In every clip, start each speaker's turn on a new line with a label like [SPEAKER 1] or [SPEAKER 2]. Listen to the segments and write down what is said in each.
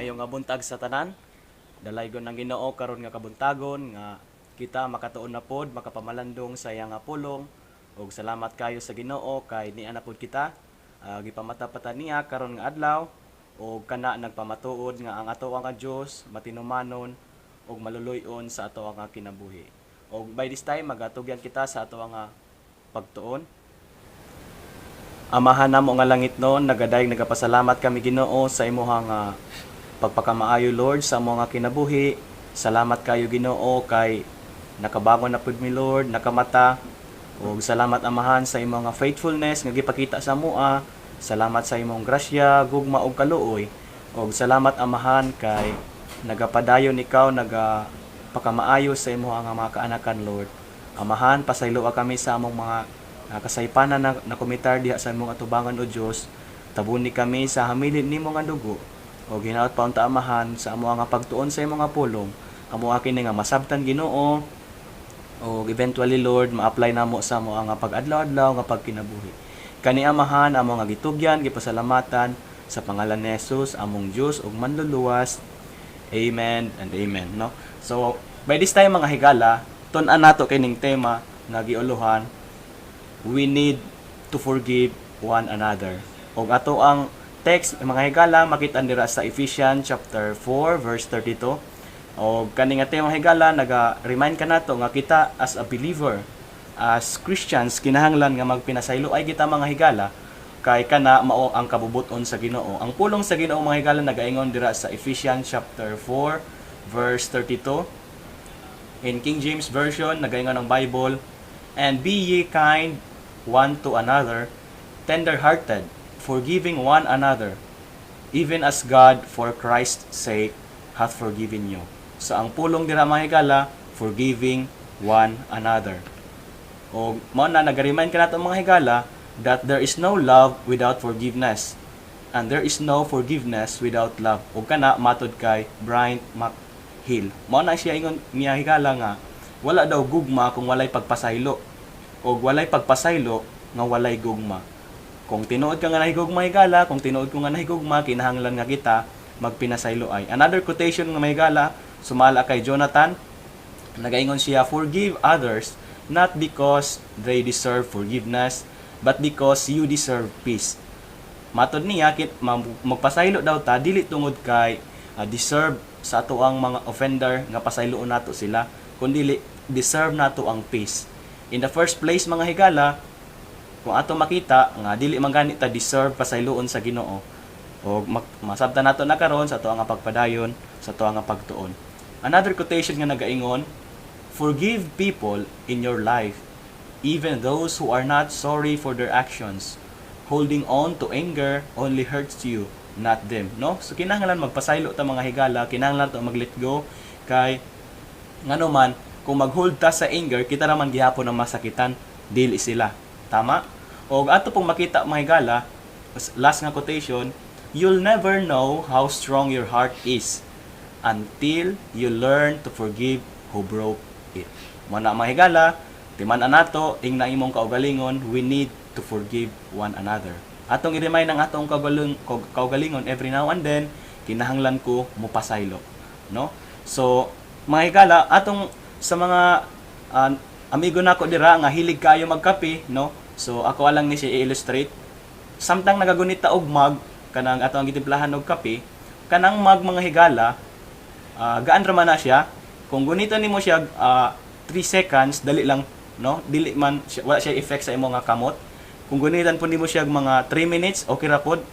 [SPEAKER 1] Maayong nga buntag sa tanan. Dalaygon ang Ginoo karon nga kabuntagon nga kita makatuon na pod makapamalandong sa iyang nga pulong, ug salamat kayo sa Ginoo kay niana pod kita gipamatapatan niya karon nga adlaw, ug kana nagpamatuod nga ang ato ang Dios matinumanon ug maluluy-on sa ato nga kinabuhi. Ug by this time magatugyan kita sa ato nga pagtuon. Amahan namo nga langitnon, nagadayeg nagapasalamat kami, Ginoo, sa imuha nga pagpakamaayo, Lord, sa amo nga kinabuhi. Salamat kayo, Ginoo, kay nakabangon na pud mi, Lord, nakamata. Ug salamat, Amahan, sa imong nga faithfulness nga gipakita sa amoa. Salamat sa imong grasya, gugma ug kaluoy. Ug salamat, Amahan, kay nagapadayon ikaw naga pakamaayo sa imong nga mga kaanakan, Lord. Amahan, pasayloa kami sa among mga kasaypanan na nakomitar diha sa imong atubangan, o Dios. Tabuni kami sa hamilin nimo nga dugo. O hinaot pa unta, Amahan, sa amo nga pagtuon sa imong nga pulong. Amo kini nga masabtan, Ginoo, o eventually, Lord, ma-apply namo sa amo nga pag-adlaw-adlaw nga pagkinabuhi. Kani, Amahan, amo nga gitugyan, gipasalamatan sa pangalan ni Jesus, among Dios ug Manluluwas. Amen and amen, no? So, by this time, mga higala, tun-an nato kining tema nga giuluhan, "We Need to Forgive One Another." Og ato ang text, mga higala, makita dira sa Ephesians chapter 4 verse 32. Og kani nga tema, higala, naga-remind kanato nga kita as a believer, as Christians, kinahanglan nga magpinasaylo ay kita, mga higala, kay kana mao ang kabubuton sa Ginoo. Ang pulong sa Ginoo, mga higala, nagaingon dira sa Ephesians chapter 4 verse 32. In King James Version, nagaingon ang Bible, "And be ye kind one to another, tender-hearted, forgiving one another, even as God for Christ's sake hath forgiven you." So ang pulong dira, mga higala, forgiving one another. O mao na naga-remind kanato, mga higala, that there is no love without forgiveness and there is no forgiveness without love. Ug kana matod kay Bryant McHill. Mao na siya ingon niya, higala, nga wala daw gugma kung walay pagpasaylo og walay pagpasaylo nga walay gugma. Kung tinuod ka nga nahigugma, higala, kung tinuod ko nga nahigugma, kinahanglan nga kita magpinasaylo ay. Another quotation nga, mga higala, sumala kay Jonathan, nagaingon siya, "Forgive others not because they deserve forgiveness, but because you deserve peace." Matod niya, magpasaylo daw ta dili tungod kay deserve sa ato ang mga offender nga pasayloon nato sila, kundi deserve nato ang peace. In the first place, mga higala, kung ato makita nga dili man gani ta deserve pasayloon sa Ginoo, o masabtan nato na karon sa ato nga pagpadayon sa ato nga pagtuon. Another quotation nga nagaingon, "Forgive people in your life, even those who are not sorry for their actions. Holding on to anger only hurts you, not them," no? So kinahanglan magpasaylo ta, mga higala, kinahanglan ta mag-let go kay ngano man kung mag-hold ta sa anger, kita naman gihapon ang masakitan, dili sila. Tama? O ato pong makita, mga higala, last nga quotation, "You'll never know how strong your heart is until you learn to forgive who broke it." Mao na, mga higala, timan-an nato ingna imong kaugalingon, we need to forgive one another. Atong i-remind ang atong kaugalingon every now and then, kinahanglan ko mopasaylo, no? So, mga higala, atong sa mga amigo nako dira nga hilig kayo magkape, no? So, ako lang ni siya i-illustrate. Samtang nagagunita og mug, kanang atong gitimplahan og kape, kanang mug, mga higala, gaan ra man na siya. Kung gunita nimo siya 3 seconds, dali lang, no? Dili man siya, wala siya effect sa imong nga kamot. Kung gunitan po nimo siya mga 3 minutes, okay ra pod.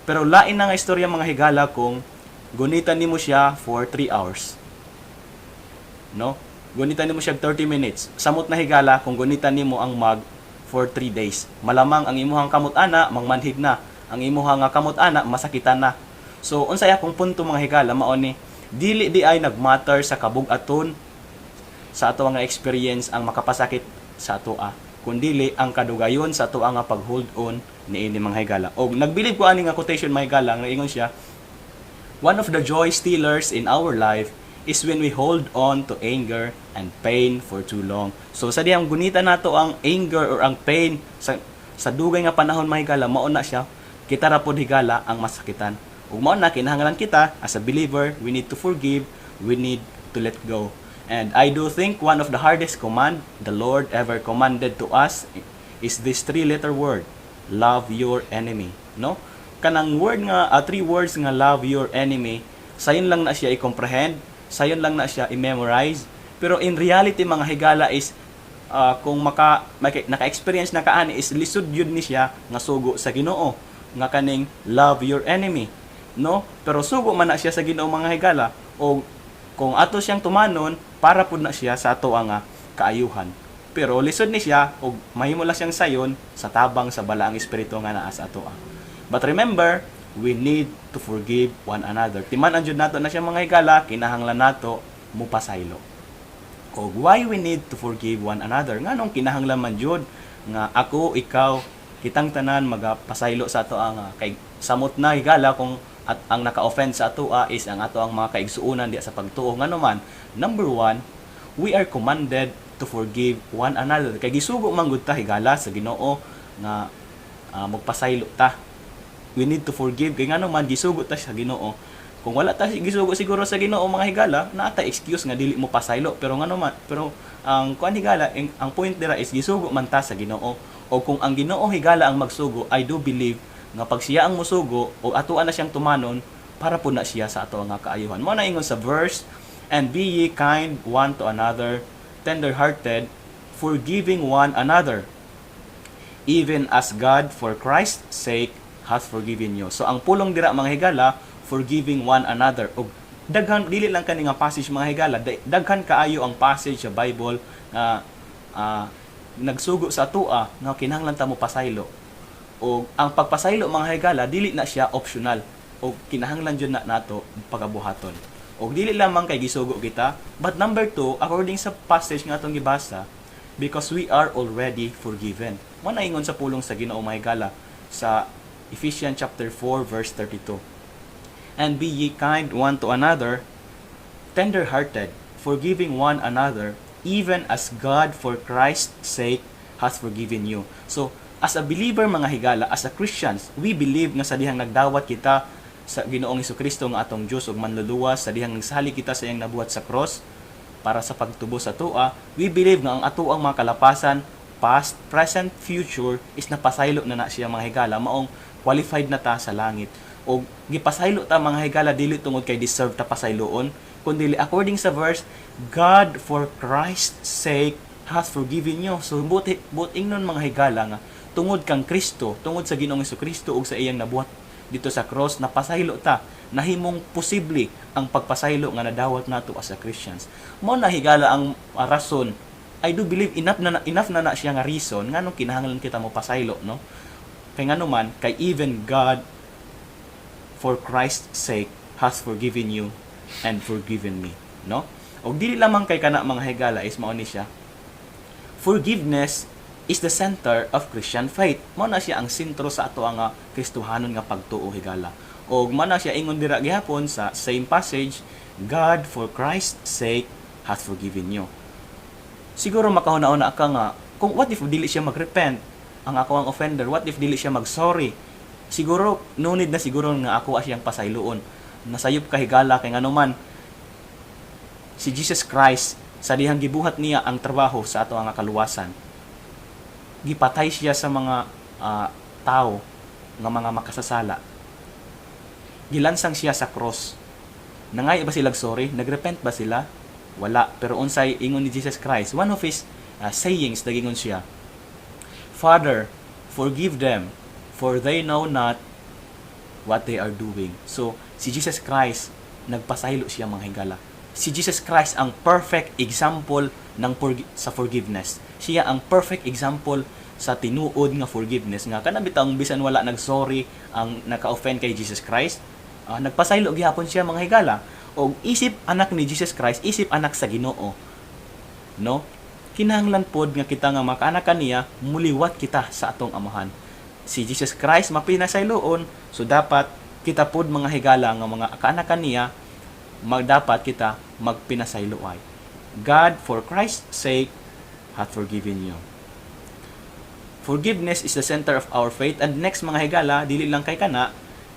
[SPEAKER 1] Pero lain na nga istorya, mga higala, kung gunitan nimo siya for 3 hours. No? Gunitan nimo siya 30 minutes. Samot na, higala, kung gunitan nimo ang mug for 3 days. Malamang ang imuhang kamot ana mangmanhid na. Ang imuhang nga kamot ana masakitan na. So unsay akong punto, mga higala, mao ni dili di ay nagmatter sa kabug-aton sa ato nga experience ang makapasakit sa atoa, kundili ang kadugayon sa ato nga pag-hold on niini, mga higala. Og nagbilib ko ani nga quotation, mga higala, nga ingon siya, "One of the joy stealers in our life is when we hold on to anger and pain for too long." So sa diyang gunita nato ang anger or ang pain sa dugay nga panahon, mga higala, mao na siya, kita ra pod, higala, ang masakitan. Ug mao na kinahanglan kita as a believer, we need to forgive, we need to let go. And I do think one of the hardest command the Lord ever commanded to us is this three-letter word, "Love your enemy," no? Kanang word nga three words nga "love your enemy," sayon lang na siya i-comprehend, sayon lang na siya i-memorize. Pero in reality, mga higala, is kung maka naka-experience na ka ani is lisod yun ni siya nga sugo sa Ginoo nga kaning "love your enemy," no? Pero sugo man na siya sa Ginoo, mga higala, o kung ato siyang tumanon, para pud na siya sa ato nga kaayuhan. Pero lisod ni siya og mahimo lang siyang sayon sa tabang sa Balaang Espiritu nga naa sa atoa. But remember, we need to forgive one another. Timan-an jud nato na siya, mga higala, kinahanglan nato mupasaylo. Og why we need to forgive one another? Nganong kinahanglan man jud nga ako, ikaw, kitang tanan magapasaylo sa ato ang kay samot na, higala, kung at ang naka-offend sa atoa is ang ato ang mga kaigsuonan diya sa pagtuo? Ngano man, number one, we are commanded to forgive one another kay gisugo man gud ta, higala, sa Ginoo nga magpasaylo ta. We need to forgive kay ngano man gisugo ta sa Ginoo. Kung wala ta gisugo siguro sa Ginoo, mga higala, naa ta excuse nga dili mo pasaylo. Pero ngano man, pero ang kuan, higala, ang point dira is gisugo man ta sa Ginoo. O kung ang Ginoo, higala, ang magsugo, I do believe nga pag siya ang musugo o atoa na siyang tumanon, para po na siya sa ato nga kaayuhan. Mo na ingon sa verse, "And be ye kind one to another, tender-hearted, forgiving one another, even as God for Christ's sake hath forgiven you." So ang pulong dira, mga higala, "forgiving one another." Og daghan, dili lang kani nga passage, mga higala, daghan kaayo ang passage sa Bible nga nagsugo sa atoa nga kinahanglan ta mo pasaylo. O ang pagpasaylo, mga higala, dili na siya optional o kinahanglan jud na nato pagabuhaton. O dili lamang kay gisugo kita, but number two, according sa passage nga atong gibasa, because we are already forgiven. Mo na ingon sa pulong sa Ginoo, mga higala, sa Ephesians chapter 4 verse 32. "And be ye kind one to another, tender-hearted, forgiving one another, even as God for Christ's sake hath forgiven you." So, as a believer, mga higala, as a Christians, we believe nga sa dihang nagdawat kita sa Ginoong Kristo nga atong Dios ug manluluwas, sa dihang nagsalig kita sa iyang nabuhat sa cross para sa pagtubos sa atoa, we believe nga ang atoang mga kalapasan, past, present, future, is napasaylo na na siya, mga higala, maong qualified na ta sa langit. O gipasaylo ta, mga higala, dili tungod kay deserve ta pasayloon, kundi according sa verse, "God for Christ's sake hath forgiven you." So buot ingnon, mga higala, nga tungod kang Kristo, tungod sa Ginoong Kristo ug sa iyang nabuhat dito sa cross, napasaylo ta, nahimong posible ang pagpasaylo nga nadawat nato as a Christians. Mo na, higala, ang rason. I do believe enough na na siya nga reason nganong kinahanglan kita mo pasaylo, no? Kay ngano man, kay even God for Christ's sake has forgiven you and forgiven me, no? Og dili lamang kay kana, mga higala, is mao ni siya. Forgiveness is the center of Christian faith. Mao na siya ang sentro sa ato nga Kristohanon nga pagtuo, higala. Og mao na siya ingon dira gihapon sa same passage, "God for Christ's sake hath forgiven you." Siguro makahuna-huna ka nga kung what if dili siya magrepent ang ako ang offender, what if dili siya mag-sorry? Siguro no need na siguro nga ako siyang pasayloon. Nasayop ka, higala, kay ngano man si Jesus Christ, sa dihang gibuhat niya ang trabaho sa ato nga kaluwasan, gipatay siya sa mga tao nga mga makasasala, gilansang siya sa cross. Nangay ba sila sorry? Nagrepent ba sila? Wala. Pero unsay ingon ni Jesus Christ? One of his sayings, nagingon siya, "Father, forgive them, for they know not what they are doing." So si Jesus Christ, nagpasaylo siya, mga higala. Si Jesus Christ ang perfect example ng sa forgiveness. Siya ang perfect example sa tinuod nga forgiveness nga kana bitang bisan wala nagsorry ang naka-offend kay Jesus Christ, nagpasaylo gihapon siya, mga higala. Og isip anak ni Jesus Christ, isip anak sa Ginoo, no? Kinahanglan pod nga kita nga mga kaanak niya, muliwat kita sa atong Amahan. Si Jesus Christ mapinasayloon, so dapat kita pod, mga higala, nga mga kaanakan niya, magdapat kita magpinasayloay. "God for Christ's sake hath forgiven you." Forgiveness is the center of our faith. And next, mga higala, dili lang kay kana,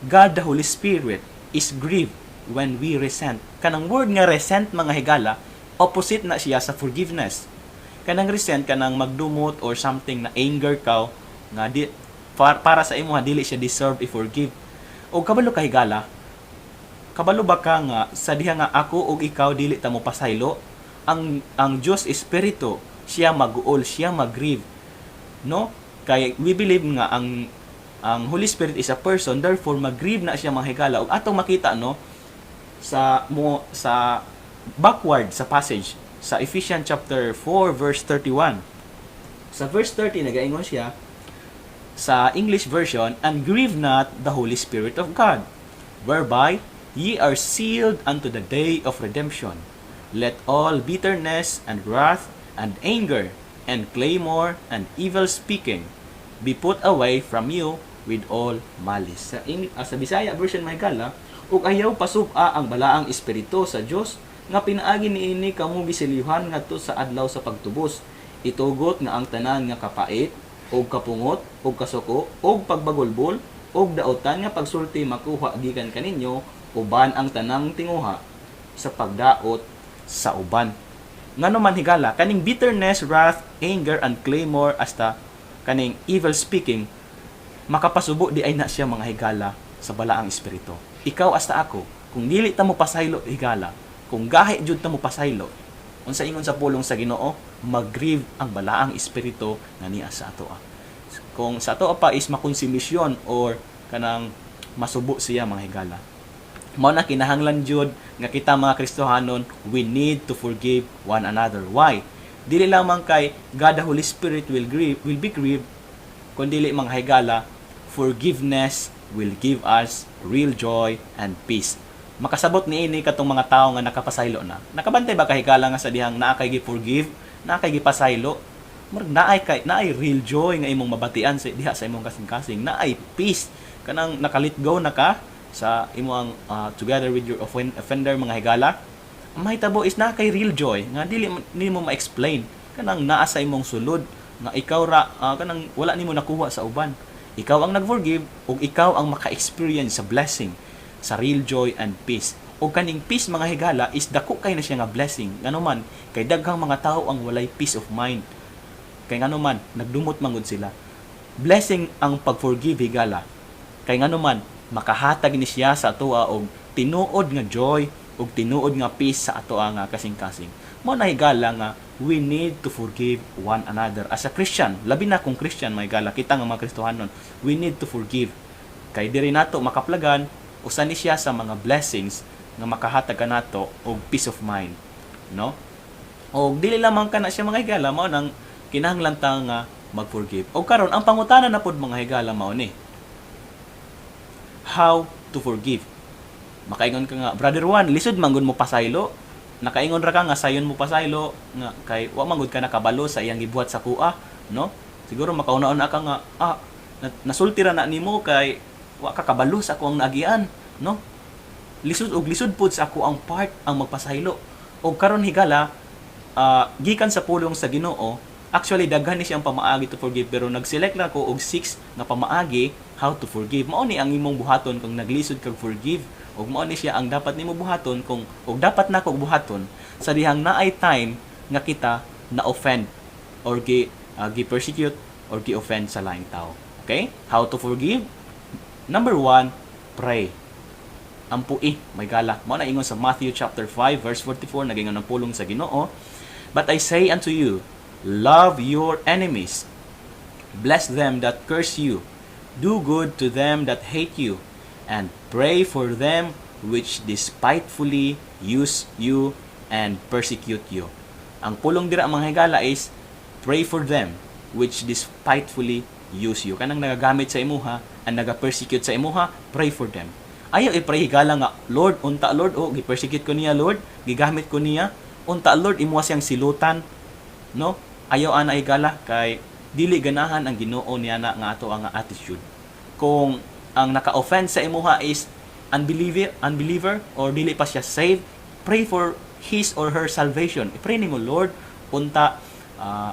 [SPEAKER 1] God the Holy Spirit is grieved when we resent. Kanang word nga resent, mga higala, opposite na siya sa forgiveness. Kanang resent, kanang magdumot or something na anger ka nga di para sa imo dili siya deserve i-forgive. O kabalo ka, higala, kabalo ba ka nga sa diha nga ako ug ikaw dili ta mo pasaylo, ang Dios Espiritu, siya maguol, siya mag-grieve, no? Kay we believe nga ang Holy Spirit is a person, therefore mag-grieve na siya, mga higala. Ug atong makita, no, sa mo sa backward sa passage sa Ephesians chapter 4 verse 31. Sa verse 30, nagaingon siya sa English version, "And grieve not the Holy Spirit of God, whereby ye are sealed unto the day of redemption. Let all bitterness and wrath and anger and clamor and evil speaking be put away from you with all malice." Sa Bisaya version, mga higala, "Ug ayaw pasub-a ang balaang espiritu sa Dios nga pinaagi niini kamo giselyuhan ngadto sa adlaw sa pagtubos. Itugot nga ang tanan nga kapait ug kapungot ug kasuko ug pagbagulbol ug daotan nga pagsulti makuha gikan kaninyo uban ang tanang tinguha sa pagdaot sa uban." Ngano man, higala, kaning bitterness, wrath, anger and clamor, hasta kaning evil speaking, makapasubo diay na siya, mga higala, sa balaang espiritu. Ikaw hasta ako, kung dili ta mo pasaylo, higala, kung gahi jud ta mo pasaylo, unsa ingon sa pulong sa Ginoo, mag-grieve ang balaang espiritu nga niya sa atoa. Kung sa atoa pa is makonsumisyon or kanang masubo siya, mga higala. Mao na kinahanglan jud nga kita mga Kristohanon, we need to forgive one another. Why? Dili lamang kay God the Holy Spirit will grieve, will be grieved, kundi, mga higala, forgiveness will give us real joy and peace. Makasabot niini katong mga tawo nga nakapasaylo na. Nakabantay ba ka, higala, nga sa dihang naa kay gi-forgive, naa kay gipasaylo, murag naay real joy nga imong mabatian sa diha sa imong kasing-kasing, naay peace, kanang naka-let go na ka sa imong together with your offender, mga higala. Ang mahitabo is naa kay real joy nga dili nimo ma-explain, kanang naa sa imong sulod nga ikaw ra, kanang wala nimo nakuha sa uban. Ikaw ang nag-forgive ug ikaw ang maka-experience sa blessing, sa real joy and peace. Ug kaning peace, mga higala, is dako kay na siya nga blessing. Ngano man, kay daghang mga tao ang walay peace of mind. Kay ngano man, nagdumot man gud sila. Blessing ang pag-forgive, higala. Kay ngano man, makahatag ni siya sa atoa og tinuod nga joy ug tinuod nga peace sa atoa nga kasing-kasing. Mao na, higala, nga we need to forgive one another. As a Christian, labi na kung Christian, mga higala, kita nga mga Kristohanon, we need to forgive. Kay diri nato makaplagan, usa ni siya sa mga blessings nga makahatag kanato og peace of mind, no? Og dili lamang kana siya, mga higala, mao nang kinahanglan ta nga mag-forgive. Og karon, ang pangutana na pod, mga higala, mao ni: How to forgive? Makaingon ka nga, "Brother Juan, lisod man gud mo pasaylo." Nakaingon ra ka nga sayon mo pasaylo nga kay wa man gud ka nakabalo sa iyang gibuhat sa kuha, no? Siguro makauna-una ka nga, nasulti ra na nimo kay wa ka kabalo sa ako ang naagian, no? Lisod og lisod pud sa ako ang part ang magpasaylo. Og karon, higala, gikan sa pulong sa Ginoo, actually daghan ni siyang pamaagi to forgive, pero nag-select lang ko og six nga pamaagi how to forgive. Mao ni ang imong buhaton kung naglisod kag forgive, ug mao ni siya ang dapat nimo buhaton kung ug dapat nako buhaton sa dihang naay time nga kita na offend or gi persecute or gi offend sa laing tao. Okay? How to forgive? Number one, pray. Ampui, mga higala. Mao na ingon sa Matthew chapter 5 verse 44, nagaingon ang pulong sa Ginoo, "But I say unto you, love your enemies, bless them that curse you, do good to them that hate you, and pray for them which despitefully use you and persecute you." Ang pulong dira, mga higala, is pray for them which despitefully use you. Kanang nagagamit sa imuha and naga-persecute sa imuha, pray for them. Ayaw i-pray, higala, nga, "Lord, unta Lord, oh, gi-persecute ko niya, Lord, gigamit ko niya, unta Lord, imuha siyang silutan." No? Ayaw ana, higala, kay dili ganahan ang Ginoo niya na nga ato ang attitude. Kung ang naka-offend sa imuha is unbeliever or dili pa siya saved, pray for his or her salvation. I-pray nimo, "Lord, unta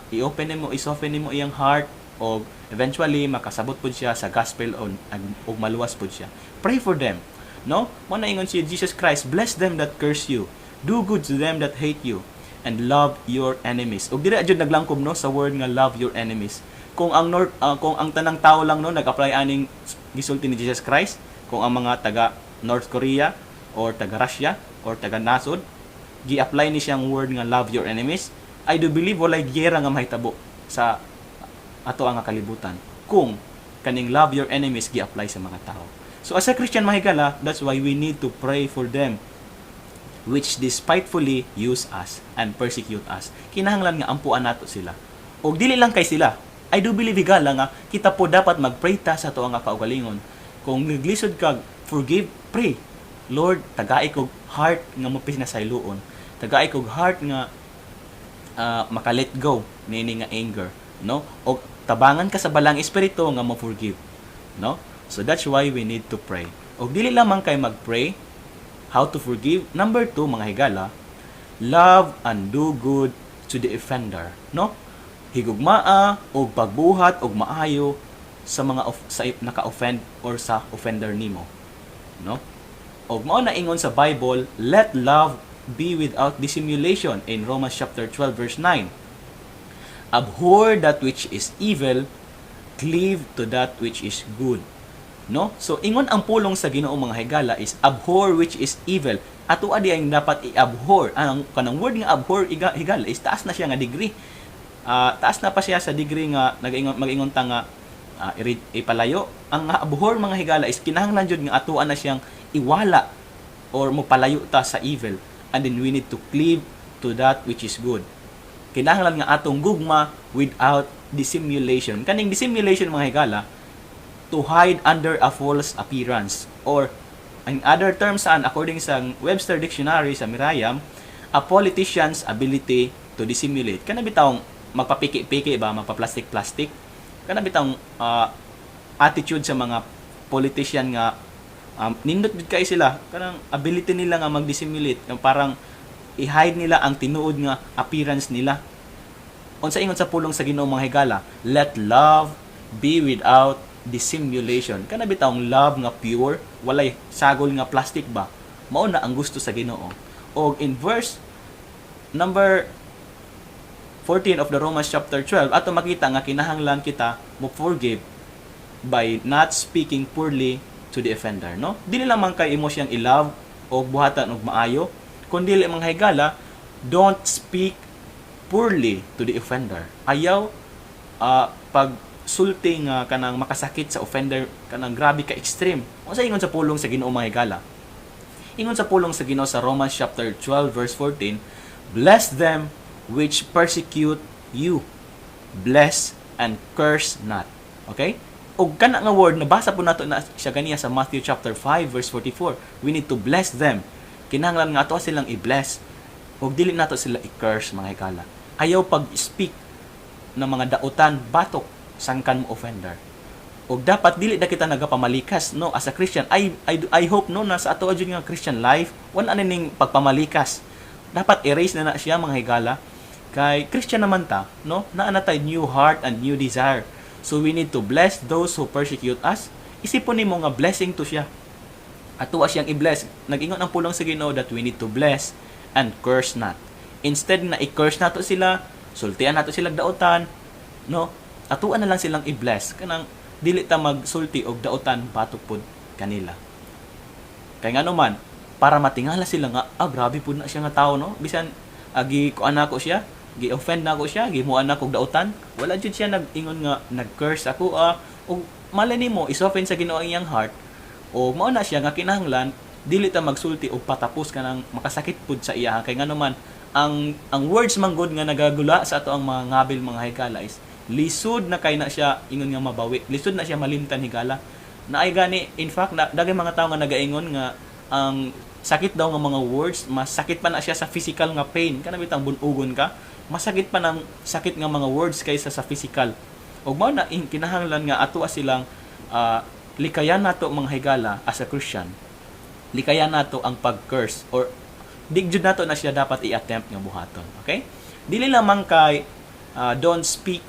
[SPEAKER 1] i-open nimo, i-soften nimo iyang heart o Eventually makasabot pud siya sa gospel ug maluwas pud siya. Pray for them, no? Mao na ingon si Jesus Christ, "Bless them that curse you, do good to them that hate you, and love your enemies." Ug dira jud naglangkob, no, sa word nga "love your enemies." Kung ang tanang tao lang, no, nag-apply aning gisulti ni Jesus Christ, kung ang mga taga North Korea or taga Russia or taga nasod gi-apply ni siyang word nga "love your enemies," I do believe walay giyera nga mahitabo sa ato ang kalibutan kung kaning "love your enemies" gi-apply sa mga tao. So as a Christian, mga higala, that's why we need to pray for them which despitefully use us and persecute us. Kinahanglan nga ampuan nato sila. Og dili lang kay sila. I do believe, higala, nga kita po dapat magpray ta sa ato ang kaugalingon. Kung naglisod kag forgive, pray. "Lord, tagai kog heart nga mopinasayloon. Tagai kog heart nga maka-let go niini nga anger," no? O tabangan ka sa Balaang Espiritu nga mo forgive, no? So that's why we need to pray. Og dili lamang kay mag-pray how to forgive. Number two, mga higala, love and do good to the offender, no? Higugmaa og pagbuhat og maayo sa mga of, sa naka-offend or sa offender nimo, no? Og mao na ingon sa Bible, "Let love be without dissimulation" in Romans chapter 12 verse 9. "Abhor that which is evil, cleave to that which is good." No? So ingon ang pulong sa Ginoo, mga higala, is "abhor which is evil." Ato adi ang dapat i-abhor. Ang kanang word nga "abhor," higala, is taas na siya nga degree. Taas na pa siya sa degree nga nagaingon mag-ingon ta nga ipalayo. Ang abhor, mga higala, is kinahanglan jud nga atoa na siyang iwala or mopalayo ta sa evil, and then we need to cleave to that which is good. Kinahanglan nga atong gugma without dissimulation. Kaning dissimulation, mga higala, to hide under a false appearance, or in other terms saan, according sa Webster Dictionary sa Merriam, a politician's ability to dissimulate. Kana bitawng magpapiki-piki ba, magpa-plastic-plastic. Kana bitawng attitude sa mga politician nga nindot jud kay sila, kanang ability nila nga mag-dissimulate, nga parang i-hide nila ang tinuod nga appearance nila. Unsa ingon sa pulong sa Ginoo, mga higala? "Let love be without dissimulation." Kana bitawng love nga pure, walay sagol nga plastic ba? Mao na ang gusto sa Ginoo. Og in verse number 14 of the Romans chapter 12, ato makita nga kinahanglan kita mo forgive by not speaking poorly to the offender, no? Dili lamang kay imo siyang i-love o buhatan og maayo, kundi, mga higala, don't speak poorly to the offender. Ayaw pag sulti nga kanang makasakit sa offender, kanang grabe ka extreme. Unsa ingon sa pulong sa Ginoo, mga higala? Ingon sa pulong sa Ginoo sa Romans chapter 12 verse 14, "Bless them which persecute you. Bless and curse not." Okay? Og kana nga word, nabasa po nato na siya ganiya sa Matthew chapter 5 verse 44. We need to bless them. Kinahanglan nga ato silang i-bless ug dili nato sila i-curse, mga higala. Ayaw pag-speak ng mga dautan batok sangkan mo offender. Og dapat dili na kita nagapamalikas, no, as a Christian. I hope, no, na sa ato jud nga Christian life wala na ning pagpamalikas. Dapat erase na na siya, mga higala, kay Christian naman ta, no? Naa na tay new heart and new desire. So we need to bless those who persecute us. Isipon nimo nga blessing to siya. Ato siyang i-bless. Nag-ingon ang pulong sa Ginoo that we need to bless and curse not. Instead na i-curse nato sila, sultian nato sila dautan, no? Atoa na lang silang i-bless. Kanang dili ta magsulti og dautan batok pod kanila. Kay ngano man, para matingala sila nga, "Ah, grabe pud na siya nga tao, no? Bisan agi kuan nako siya, gi-offend nako siya, gihimuan nako og dautan, wala jud siya nag-ingon nga nag-curse ako." Ah, ug malay nimo isoften sa Ginoo ang iyang heart. O mao na siya nga kinahanglan dili ta magsulti og patapos kanang makasakit pud sa iya, kay ngano man, ang words man gud nga nagagula sa ato ang mga ngabil, mga higala, is lisod na kay na siya ingon nga mabawi, lisod na siya malimtan, higala. Naay gani, in fact, na daghay mga tawo nga nagaingon nga ang sakit daw nga mga words, mas sakit pa na siya sa physical nga pain. Kana bitang bunugon ka, masakit pa ng sakit nga mga words kaysa sa physical. Ug mao na kinahanglan nga ato silang likayan nato, mga higala, as a Christian. Likayan nato ang pag-curse or di jud nato na siya dapat i-attempt nga buhaton. Okay? Dili lamang kay don't speak,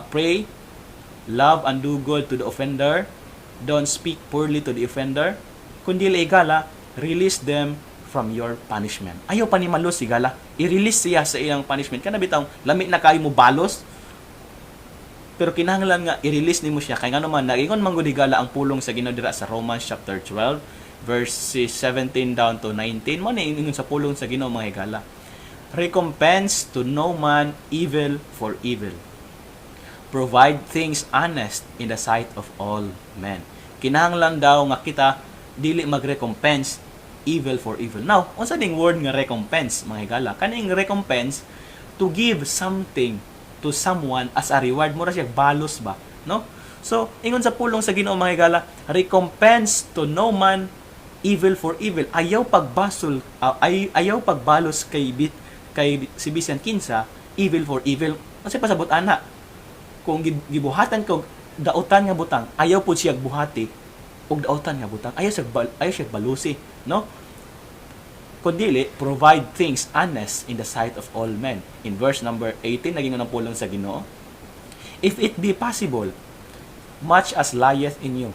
[SPEAKER 1] pray Love and do good to the offender. Don't speak poorly to the offender. Kundi, higala, release them from your punishment. Ayaw panimalos, higala. I-release siya sa iyang punishment. Kana bitang lami na kayo mo balos, pero kinahanglan nga i-release nimo siya kay ngano man nagingon man gud, higala, ang pulong sa Ginoo dira sa Romans chapter 12 verses 17 down to 19. Mo ni ingon sa pulong sa Ginoo, mga higala: "Recompense to no man evil for evil. Provide things honest in the sight of all men." Kinahanglan daw nga kita dili mag-recompense evil for evil. Now, unsa ning word nga recompense, mga higala? Kaning recompense, to give something to someone as a reward, mura siya balos ba, no? So, ingon sa pulong sa Ginoo, mga higala, recompense to no man evil for evil. Ayaw pagbasol, ayaw pagbalos kay si bisan kinsa evil for evil. Kasi pasabot ana, kung gibuhatan ko dautan nga butang, ayaw pud siya buhati og dautan nga butang. Ayaw siya balusi, no? Kundi provide things honest in the sight of all men. In verse number 18, naging ang pulong sa Ginoo, "If it be possible, much as lieth in you,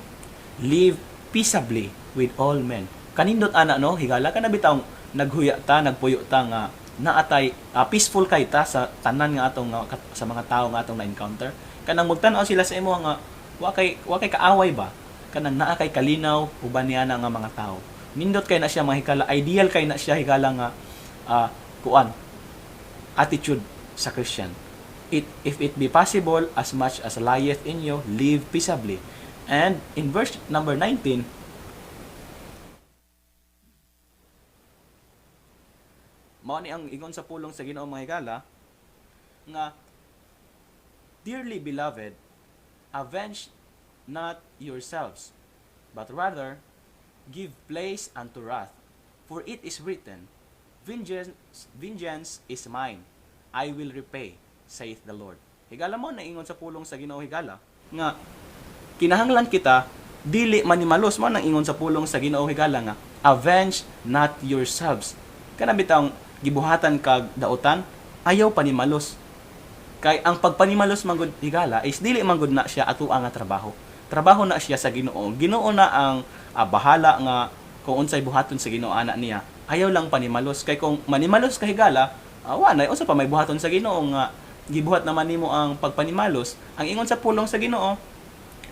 [SPEAKER 1] live peaceably with all men." Kanindot ana, no, higala? Kana bitawng naghuya ta, nagpuyo ta nga naatay peaceful kay ta sa tanan nga atong sa mga tawo nga atong na-encounter. Kanang magtan-aw sila sa imo nga wa kay kaaway ba? Kanang naa kay kalinaw uban niya na nga mga tao. Nindot kay na siya, mga higala, ideal kay na siya, higala, nga kuan attitude sa Christian. If it be possible, as much as lieth in you, live peaceably. And in verse number 19, mao ni ang ingon sa pulong sa Ginoo, mga higala, nga "Dearly beloved, avenge not yourselves, but rather give place unto wrath, for it is written, 'Vengeance, vengeance is mine, I will repay, saith the Lord.'" Higala, mo na ingon sa pulong sa Ginoo, higala, nga kinahanglan kita dili manimalos. Mo nang ingon sa pulong sa Ginoo, higala, nga avenge not yourselves. Kana bitang gibuhatan kag dautan, ayaw panimalos. Kay ang pagpanimalos man gud, higala, is dili man gud na siya ato nga trabaho. Trabaho na siya sa Ginoo. Ginoo na ang bahala nga kung unsay buhaton sa Ginoo ana niya. Ayaw lang panimalos kay kung manimalos ka, higala, wa na unsa pa may buhaton sa Ginoo nga gibuhat naman nimo ang pagpanimalos. Ang ingon sa pulong sa Ginoo,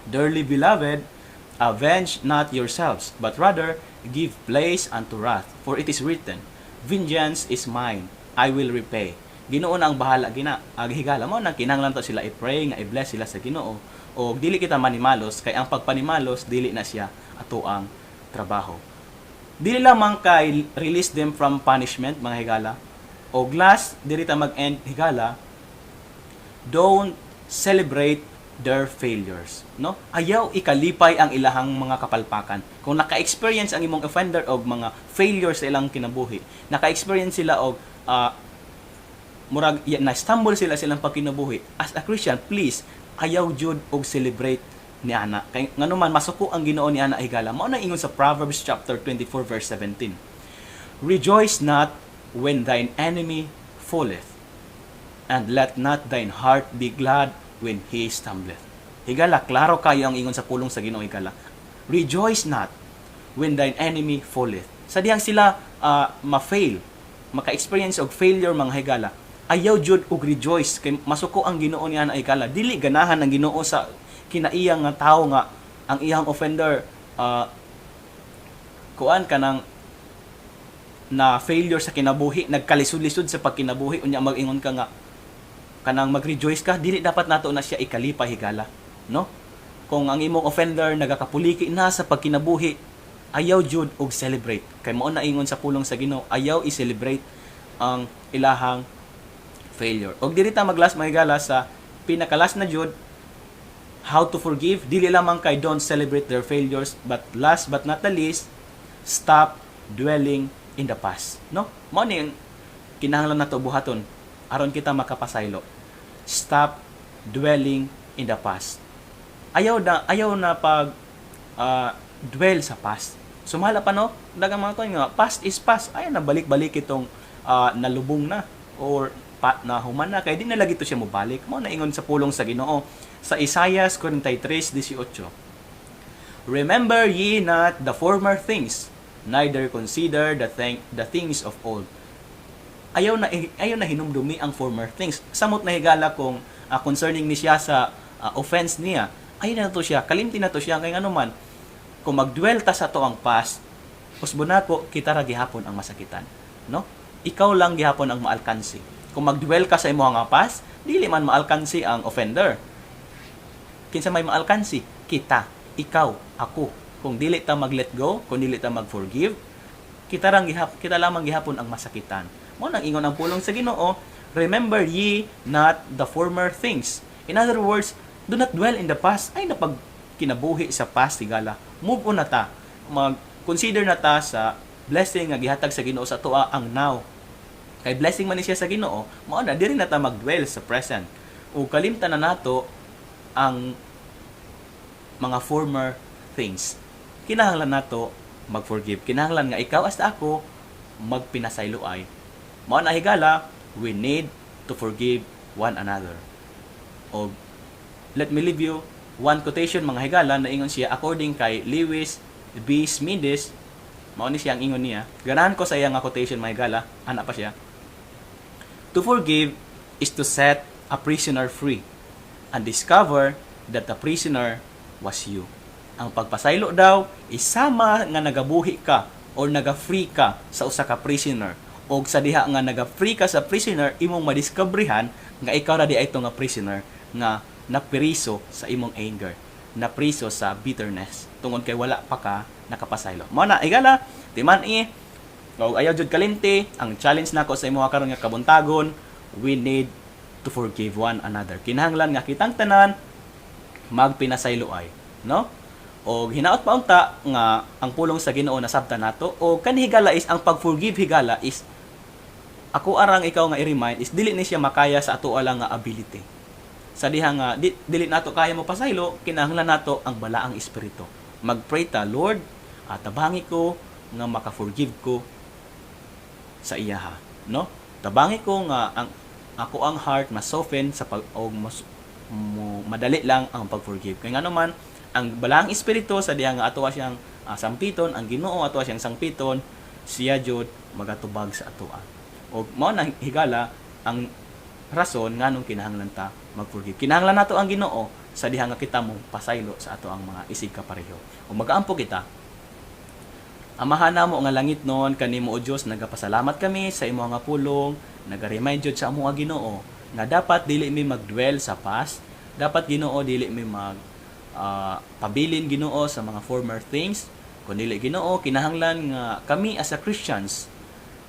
[SPEAKER 1] "Dearly beloved, avenge not yourselves, but rather give place unto wrath. For it is written, 'Vengeance is mine, I will repay.'" Ginoo na ang bahala gina. Ag higala mo nang kinahanglan to sila i-pray nga i-bless sila sa Ginoo o dili kita manimalos kay ang pagpanimalos dili na siya ato ang trabaho. Dili lamang kay release them from punishment, mga higala. O last, diri ta mag-end, higala, don't celebrate their failures, no? Ayaw ikalipay ang ilahang mga kapalpakan. Kung naka-experience ang imong offender og mga failures sa ilang kinabuhi, naka-experience sila og murag na stumble sila sa ilang pagkinabuhi, as a Christian, please ayaw jud og celebrate ni ana. Kay ngano man masuko ang Ginoo ni ana, higala. Mao na ingon sa Proverbs chapter 24 verse 17, "Rejoice not when thine enemy falleth, and let not thine heart be glad when he stumbleth." Higala, klaro kayo ang ingon sa pulong sa Ginoo, higala. Rejoice not when thine enemy falleth. Sa dihang sila ma-fail, maka-experience og failure, mga higala, ayaw jud og rejoice kay masuko ang Ginoo niya na, higala. Dili ganahan ang Ginoo sa kinaiya nga tawo nga ang iyang offender kuan kanang na failure sa kinabuhi, nagkalisod-lisod sa pagkinabuhi, unya mag-ingon ka nga kanang mag-rejoice ka. Dili dapat nato na siya ikalipay, higala, no? Kung ang imong offender nagakapuliki na sa pagkinabuhi, ayaw jud og celebrate kay mao na ingon sa pulong sa Ginoo, ayaw i-celebrate ang ilahang failure. Og diri ta mag-last, mga higala, sa pinaka-last na jud, how to forgive. Dili lamang kay don't celebrate their failures, but last but not the least, stop dwelling in the past, no? Mao ni ang kinahanglan nato buhaton aron kita makapasaylo. Stop dwelling in the past. Ayaw na pag dwell sa past. Sumala pa, no, daghang mga kuan nga past is past. Ayaw na balik-balik itong nalubong na or pa, na human na kay di na lagi to siya mobalik. Mao na ingon sa pulong sa Ginoo sa Isaiah 43:18. "Remember ye not the former things, neither consider the things of old." Ayaw na hinumdumi ang former things. Samot na, higala, kung concerning ni siya sa offense niya, ayaw na to siya, kalimti na to siya, kay ngano man kung magdwell ta sa atoang past, usbon nako kita ra gihapon ang masakitan, no? Ikaw lang gihapon ang maalkansi. Kung magdwell ka sa imong nga past, dili man maalkansi ang offender. Kinsa may maalkansi? Kita, ikaw, ako. Kung dili ta mag-let go, kung dili ta mag-forgive, kita lamang gihapon ang masakitan. Mao nang ingon ang pulong sa Ginoo, "Remember ye not the former things." In other words, do not dwell in the past. Ayaw na pag kinabuhi sa past, higala. Move on na ta. Mag-consider na ta sa blessing nga gihatag sa Ginoo sa atoa ang now. Kay blessing man ni siya sa Ginoo, mao na diri na ta mag-dwell sa present. O kalimtan na nato ang mga former things. Kinahanglan nato mag-forgive. Kinahanglan nga ikaw hasta ako magpinasayloay. Mao na, higala, we need to forgive one another. O let me leave you one quotation, mga higala, na ingon siya according kay Lewis B. Smedes. Mao ni siya ang ingon niya. Ganahan ko sa iya nga quotation, mga higala. Ana pa siya: "To forgive is to set a prisoner free and discover that the prisoner was you." Ang pagpasaylo daw is sama nga nagabuhi ka or naga-free ka sa usa ka prisoner. Og sa diha nga naga-free ka sa prisoner, imong madiskobrehan nga ikaw ra diay ito nga prisoner nga napriso sa imong anger, napriso sa bitterness tungod kay wala pa ka nakapasaylo. Mao na, higala, timan-i og ayaw jud kalimti ang challenge nako sa imo karon nga kabuntagon. We need to forgive one another. Kinahanglan nga kitang tanan magpinasayloay, no? Og hinaot pa unta nga ang pulong sa Ginoo nasabtan nato. O kani, higala, is ang pag-forgive, higala, is ako arang ikaw nga i-remind is dili ni siya makaya sa ato lang nga ability. Sa diha nga dili nato kaya mo pasaylo, kinahanglan nato ang Balaang Espiritu. Magpray ta, "Lord, tabangi ko nga maka-forgive ko sa iyaha," no? Tabangi ko nga ang ako ang heart mas-soften sa pag og mas mo, madali lang ang pag-forgive. Kay ngano man ang Balaang Espiritu, sa diha nga ato siyang sampiton, ang Ginoo ato siyang sangpiton, siya jud magatubag sa atoa. Og mao na, higala, ang rason nganong kinahanglan ta mag-forgive. Kinahanglan nato ang Ginoo sa diha nga kita mo pasaylo sa ato ang mga isig kapareho. O magaampo kita. Amahan namo nga langit noon, kanimo o Dios nagapasalamat kami sa imo nga pulong, naga-remind jud sa amo nga Ginoo nga dapat dili mi magdwell sa past, dapat, Ginoo, dili mi mag pabilin, Ginoo, sa mga former things. Kun dili, Ginoo, kinahanglan nga kami as a Christians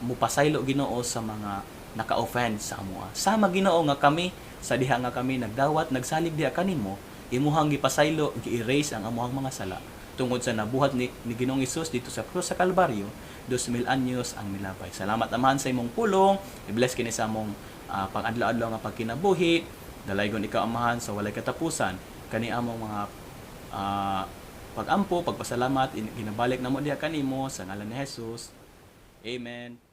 [SPEAKER 1] mupasaylo, Ginoo, sa mga naka-offend sa amoa. Sama, Ginoo, nga kami sa diha nga kami nagdawat, nagsalig diha kanimo, imuhang gipasaylo, gi-erase ang amuhang mga sala tungod sa nabuhat ni Ginoong Hesus dito sa krus sa Kalbaryo, 2000 anyos ang milabay. Salamat, Amahan, sa imong pulong. I-bless kini sa among pang-adlaw-adlaw nga pagkinabuhi. Dalaygon ikaw, Amahan, sa walay katapusan. Kani among mga pag-ampo, pagpasalamat, ginabalik namo diha kanimo sa ngalan ni Jesus. Amen.